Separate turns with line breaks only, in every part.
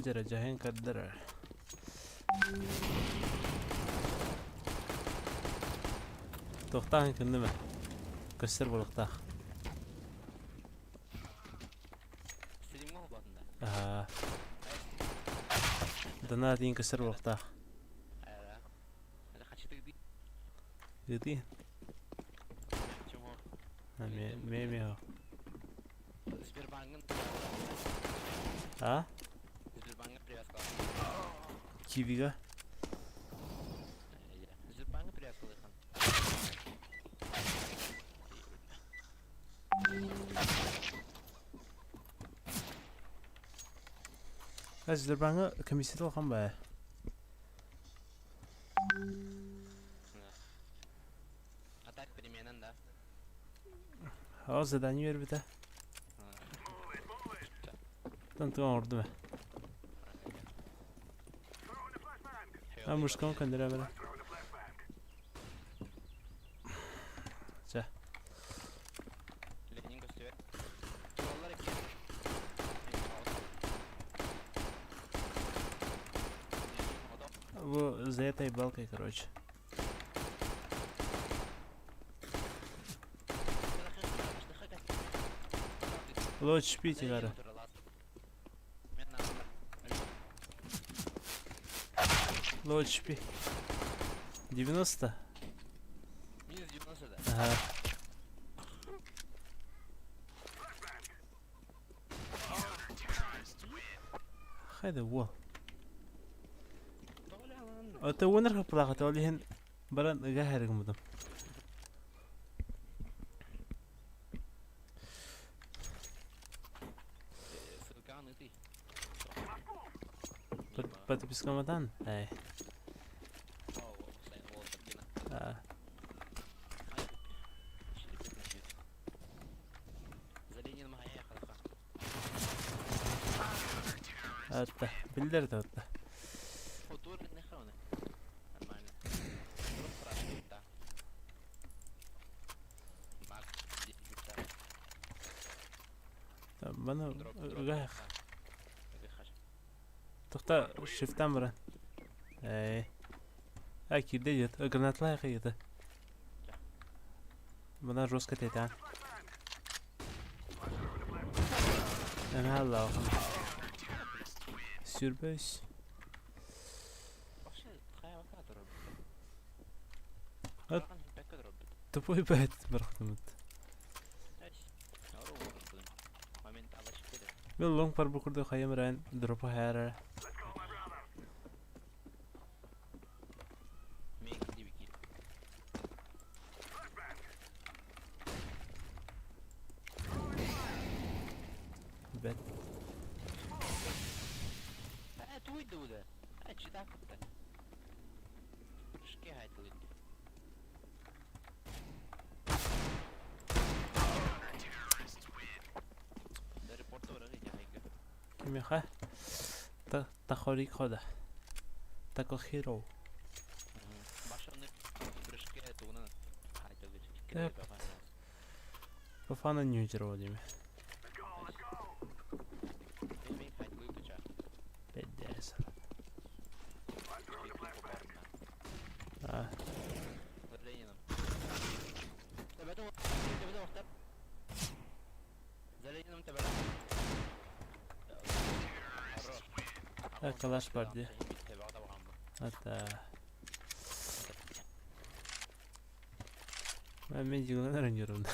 Дьэрэ дьаһайан көрдөрөр. Туохтааһын кынным ээ. Көстөр буолуохтаах.
Стримҥа холбоотун да?
Аа. Донат иин көстөр буолуохтаах.
Ара. Это хачытыгдыы.
Ыытыы.
Чего?
Ме ме ме.
Сбербанкын
А?
Сбербанка привязка.
Кивига.
Сбербанка привязка
Сбербанка комиссия улахан баа.
А так переменен да?
О, задание биэрбитэ. Тантыга оҥордум ээ. А мужском көннөрө бара. Чэ.
Ленин көстүбэт.
Бу за этой балкой, короче. Лучше пить, Игорь. Low HP. 90?
Минус 90, да.
Ага. Хайда уол. Ото уонар хапылаахата ол иһин баран ыга хэригиммытым. Подпискаматан? Эй. А. Атта, биллэр да атта. Баны ыгаах. Тохта шифтан баран. Эй. А кирде дед. Гранатлайх это. Мына жестко тетан. Эмэ аллахан. Сүрбөс. Тупой бэт барахтымыт. Мен лонг пар бу курдук хайам ран дропа хайара. Бэт. Кимиэхэ? Тахорикода. Такохиро. По фану не удержал диме. Пиздец. А. Калаш бар дии. Это... Мен дьиҥинэн эрэнньэрим.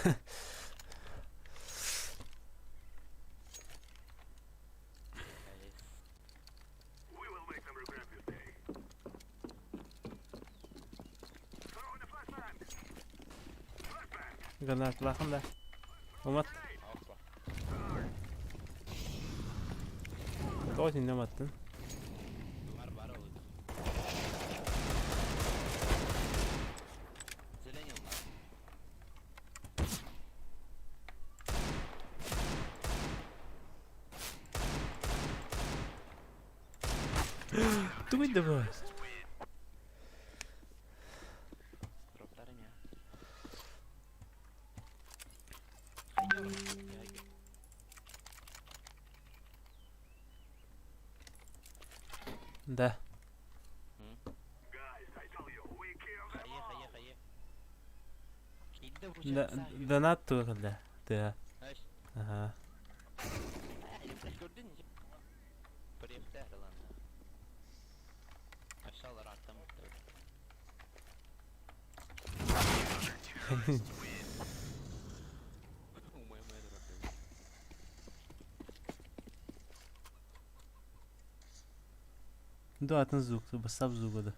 Гранаталаахын да. Умат. Тоҕо итиннэ уматтын? Тугуй да бу? Да.
Хайа, хайа, хайа.
Да, донат туга кэллэ. Тыа. Аха. Ду атын звук, бассаап звуга да.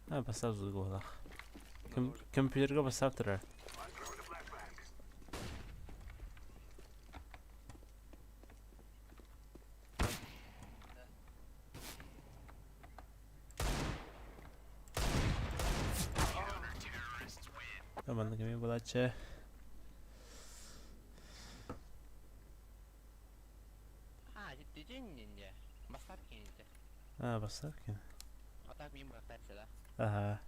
А, бассаап звуга буолах. Компьютерга бассаап турар. Маннык эмиэ буолааччы.
А, дьиҥ Бассаап киэнитэ.
А, бассаап киэнэ.
А так мин бырахтааччы да.
Аха.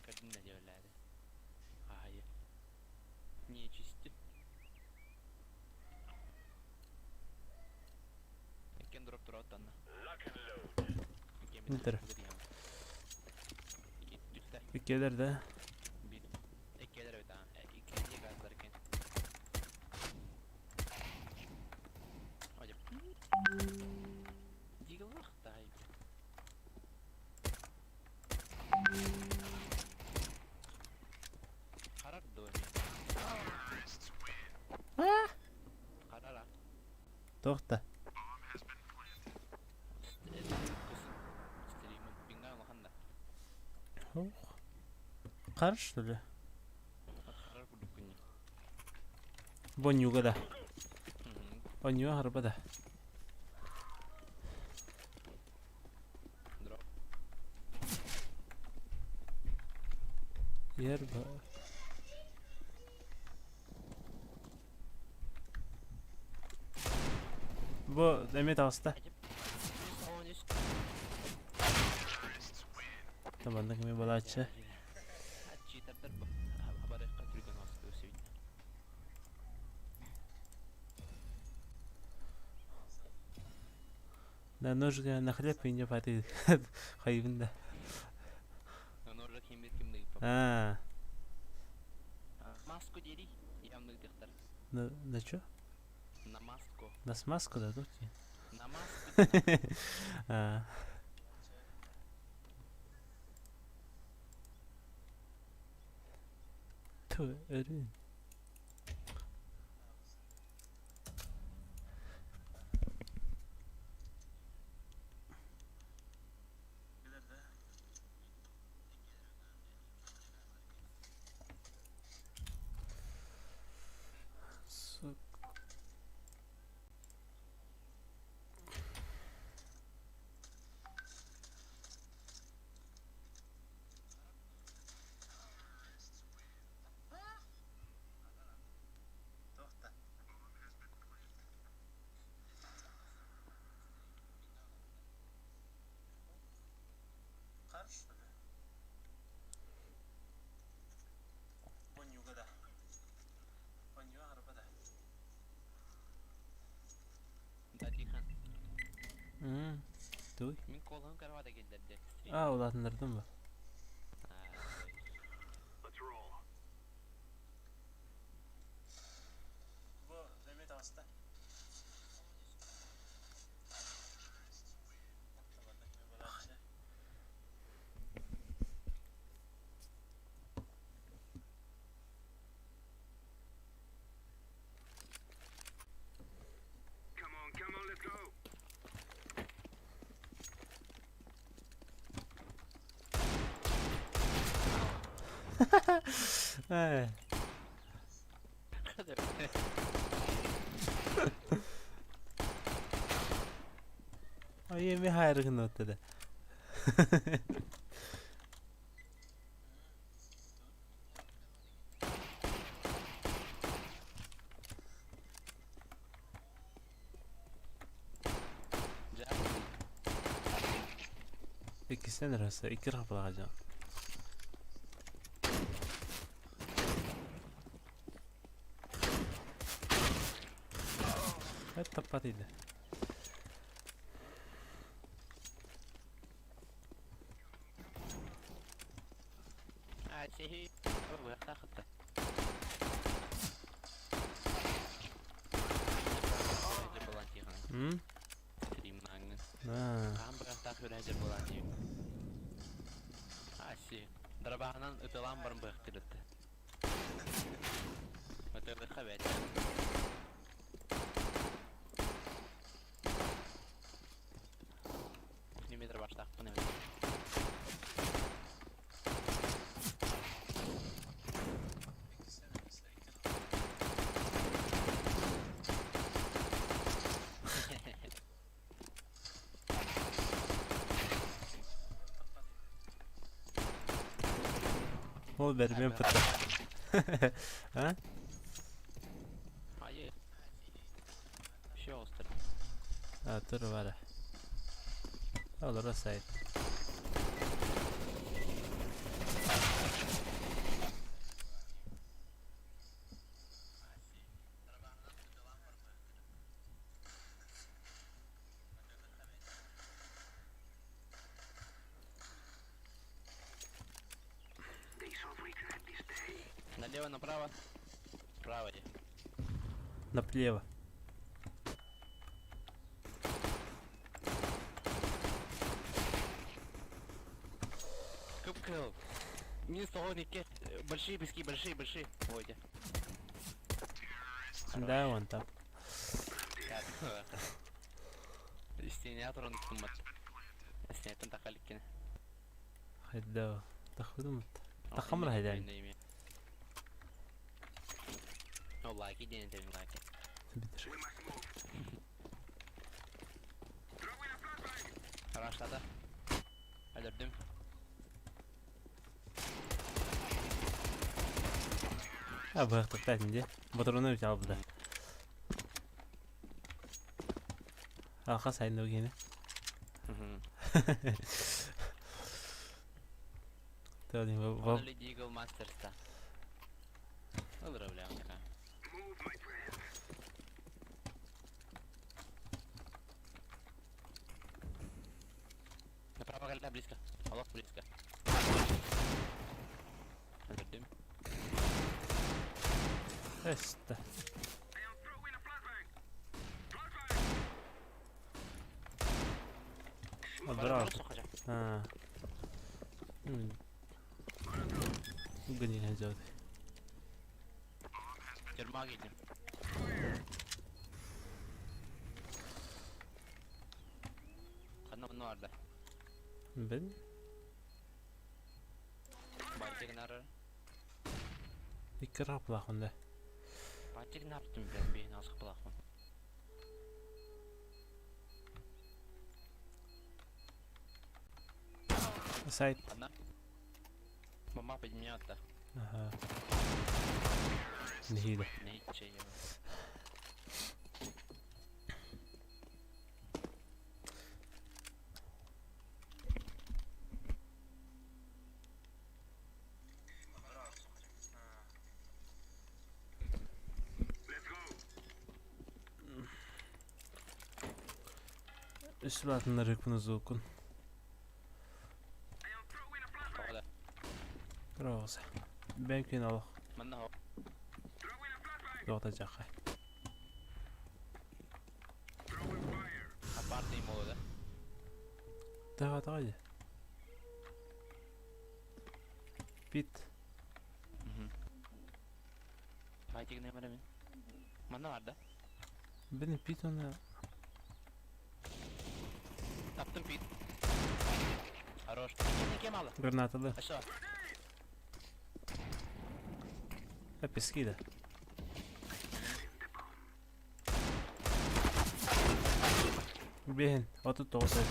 Көрдүм да диэбэлээди. Аһайы. Нечисти. Иккен дроп тура оттанна.
Интер. Иккиэлэр да.
Иккиэлэр эбит аа. Иккиэлии газлар екен. Одеп. Дигалах тай. Харар дуо. Харара.
Туох да. Хар что ли? Бонньуга да. Онньуга харба да. Ер Бу эмиэ таҕыста. Маннык эмиэ буолааччы. На ножка на хлеб и не падает. Хайбын да. А.
Маску дери, явно дыхтар.
На чё?
На маску.
На смазку дадут?
На маску.
А. Ту, өрүн. Туй.
Мин колым карвада келдерди.
А, улаатыннардым ба? Ээ. Ой, эми хайрыгын оттада. Иккисинэн ыраса, икки рахпалаҕа дьон. Таппат иде. М? Аа.
Дарабаһынан ытылаан баран быһахтырытты. Ытылыха бэт. Метр баштаахпын эбит.
Ол бэрмэн пытта. А?
Айы. Все остыр.
А, тур бара. Олоро сайт.
Налево, направо. Справа.
Налево.
Кып-кыл. Минус 92. Большие пески, большие, большие. Ой, где.
Да, вон там.
Стене туран тумат. Стенеттен тахаликкин.
Хайда. Тахудумут. Тахамыр хайдан.
Ну, лайки, день это лайки.
Битер.
Хорошо, да? Өлөрдүм.
А, быһахтыктаатын дии. Ботуруну бит албыта. Аха сайын өгені.
Only Deagle Masters'ta. Olur бля, такая. Направо калта близко. Аллах близко. Өлөрдүм.
Эстэ. Браво. А. Гни идет.
Тюрьма едем. Ханна норда.
Бин.
Байтик нар.
Икки раплахунда.
Байтик нар тüm блин бейін азық булахун.
Сайт.
Одна. Мама поднимет-то.
Ага. Нехило.
Ничего.
Үсүлатыннар ыкпын зуукун.
Тоҕо
Роза. Бән олох.
Манна хо.
Дота жаха.
Апарты молода.
Тага тага. Пит.
Байтик не барамын. Манна бар да.
Бен пит оны.
Таптым пит. Хорош. Кем кем алды?
Гранаталы.
Aşağı.
Пески да. Бен, вот тут тоже.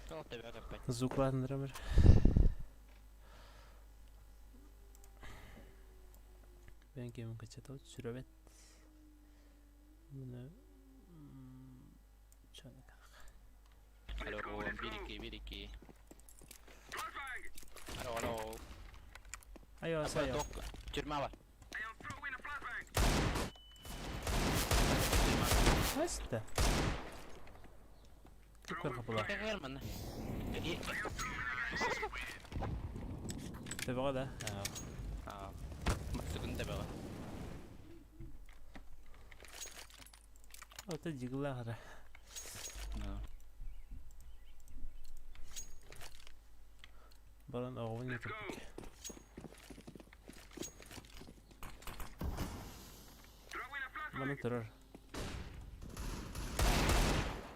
Тоқ тебе каппай.
Звукландырымыр. Бен кемин качата сүрөбет. Муну чана.
Алло, 1 2 1 2. Алло, алло.
Айо, айо.
Тюрьма бар.
Хайста? Кып-кыр хапыла.
Кэр манна.
Төбөҕө да?
Аа. Бастакын төбөҕө.
Ото дьигылаах эрэ. Баран оҕобун ыытыппыт. Маны турар.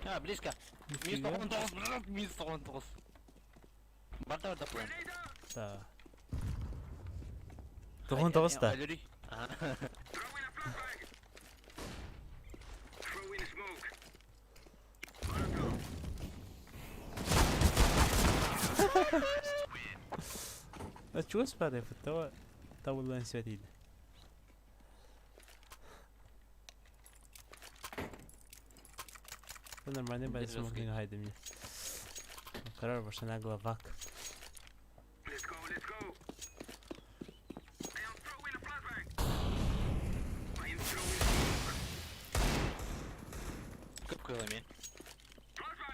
А, близко. Минус 99, минус 99. Барда барда план.
Да. 99 да.
Ага.
Чугас баар тоҕо табыллан сибэтийдэ. Нормальный бай смокинг хайдым мне. Карар башына главак.
Кып-кылами.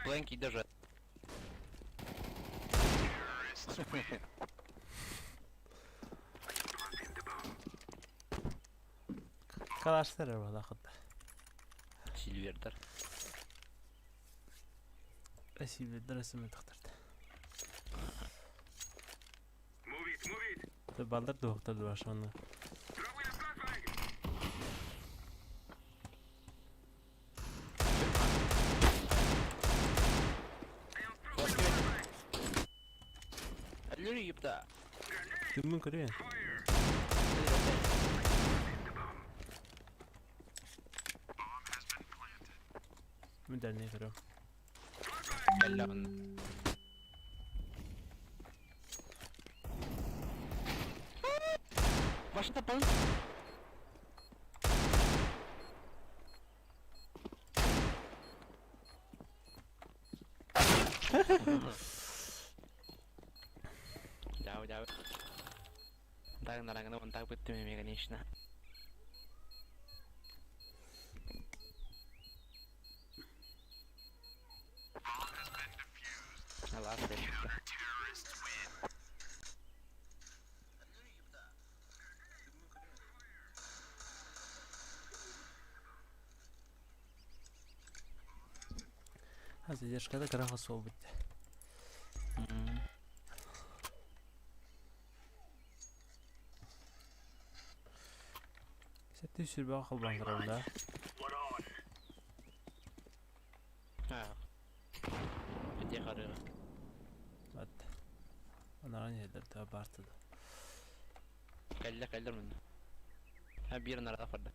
Пленки даже.
Калаштар балахыт.
Сильвердер.
Сильвердер эсеме тахтарда. Балдар дуохтар башаны.
Аллюри, епта.
Киммин көрүөн? Мин дальний көрөм.
Кэллэҕин. Башын таппалын. Дяу, дяу. Так, нарагана вон так быттым эми, конечно. Алаас бэшикка.
Задержкада кыраха суол бүттэ. Сэттэ сүрбэҕэ холбоон турабын да.
Где харыга?
Вот. Анаран иһэллэр да баартыда.
Кэллэ кэллэр мунна. Ha биир нарада фарда.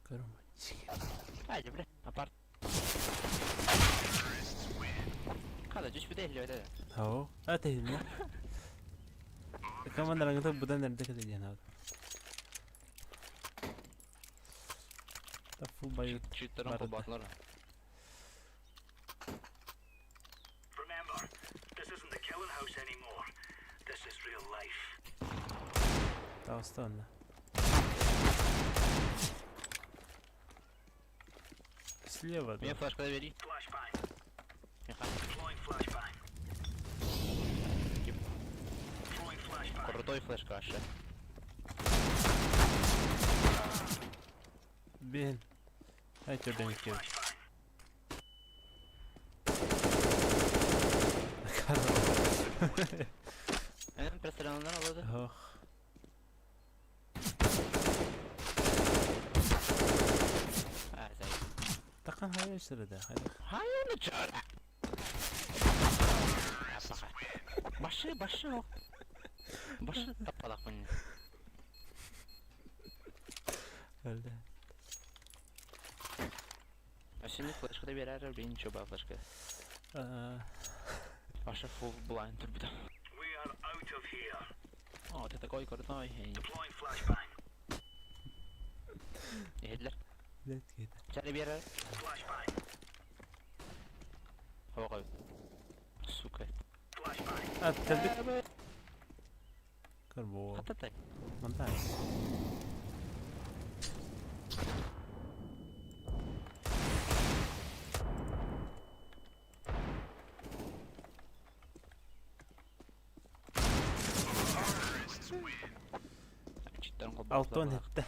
Көрүм.
Hadi bre. Apart. Хада түспүтэ иһиллибэтэ да.
Оо, а тэһилинэ. Командараҥыта быдан эрдэ кэлэ диэн аата. Та фу байыт.
Читером
Барыта.
холбоотулар.
Remember, this isn't the killing house anymore. This is real life.
Таҕыста онно. Слева,
Мне
да.
флешку бери.
Flashbang.
Миха.
Deploying flashbang. Throwing flashbang.
Крутой флешка вообще.
Бин. Ай төрдөн
Throwing
киир.
flashbang.
Эн простреленнар олоду.
Ох.
А, зай.
Такан хайа сырыда. Хайда.
Хайа чар. Башы, башы о. Башы таппалак мын.
Өлдө.
А сени флешка да берер, блин, ничего ба флешка.
Аа,
Вообще full blind турбута.
We are out of here.
О, ты такой крутой.
Deploying flashbang.
Иһиллэр.
Лет киһитэ.
Чары берер.
Flashbang.
Хоҕой. Сука.
Flashbang.
А, тэлбит. Көрбоо.
Хататай.
Монтаж. Алтон этте.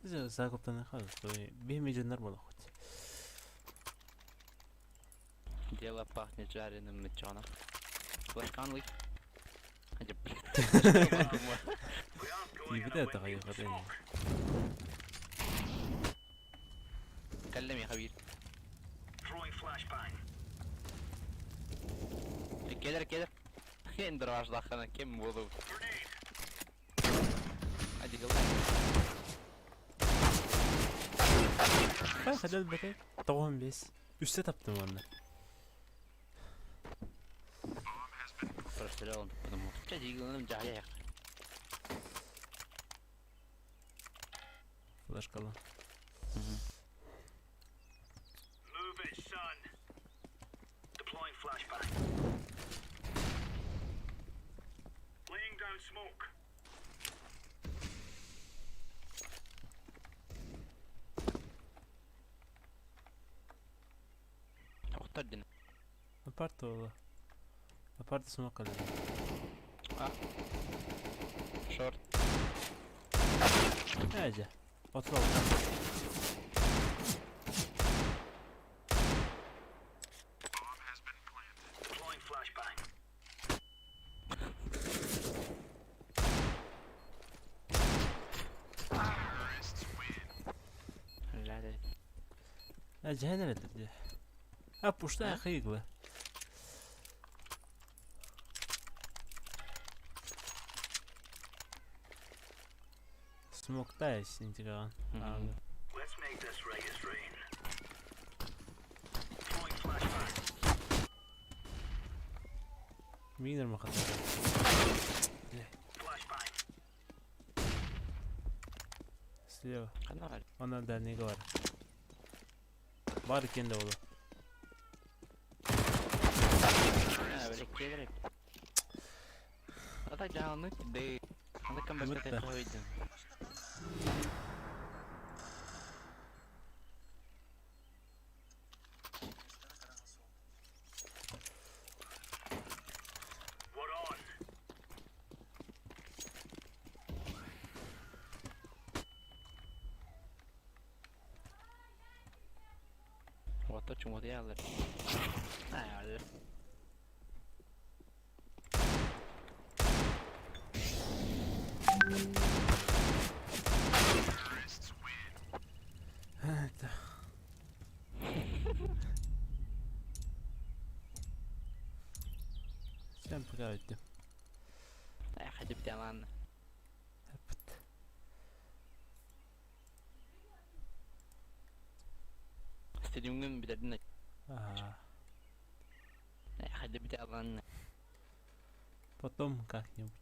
Закуптан Биһи миллионер буолуохпут.
Дело пахнет жареным меченым. Флешкан лый.
Тиийбитэ таҕайыахата
Кэллэ миэхэ биир. Кэлэр кэлэр. Эндраждахана ким буолув?
Хадал бэтэй. Тоҕуһун бес. Үстэ таптым уонна.
Прострел потому что дигилным жайах.
Флешкала.
Move it, son. Deploying flashbang. Laying down smoke.
Охтор дин.
Апарт буолла. Апарт смок кэллэ.
Шорт.
Ээ дьэ. Отур
Deploying flashbang.
Ээ дьэһэн эрэ дии. А пушта хыйгла. Смоктай синтиган.
Let's make this right as rain. Throwing flashbang.
Миинэр махата.
Flashbang.
Слева.
Ханна баар?
Она дальний бар. Бар экен да буолуо.
Аа, били киэлэр. Ата дьаһалны тидэй. Аны кам
Мытта.
бэскэ тойдун.
We're on.
Уота чуҥуотуйаллар. Аа,
Это. Sen пока өттүм.
Хадибтялан.
Эппит.
Стадиумҥун бүтэрдин.
Аа,
Хадибтялан.
Потом как-нибудь.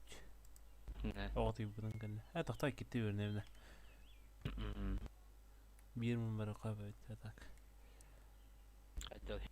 Оҕотуйбутун кэннэ. Э, тохтоо иккитти үөрэнэбинэ. Биир мун бары қойып а так.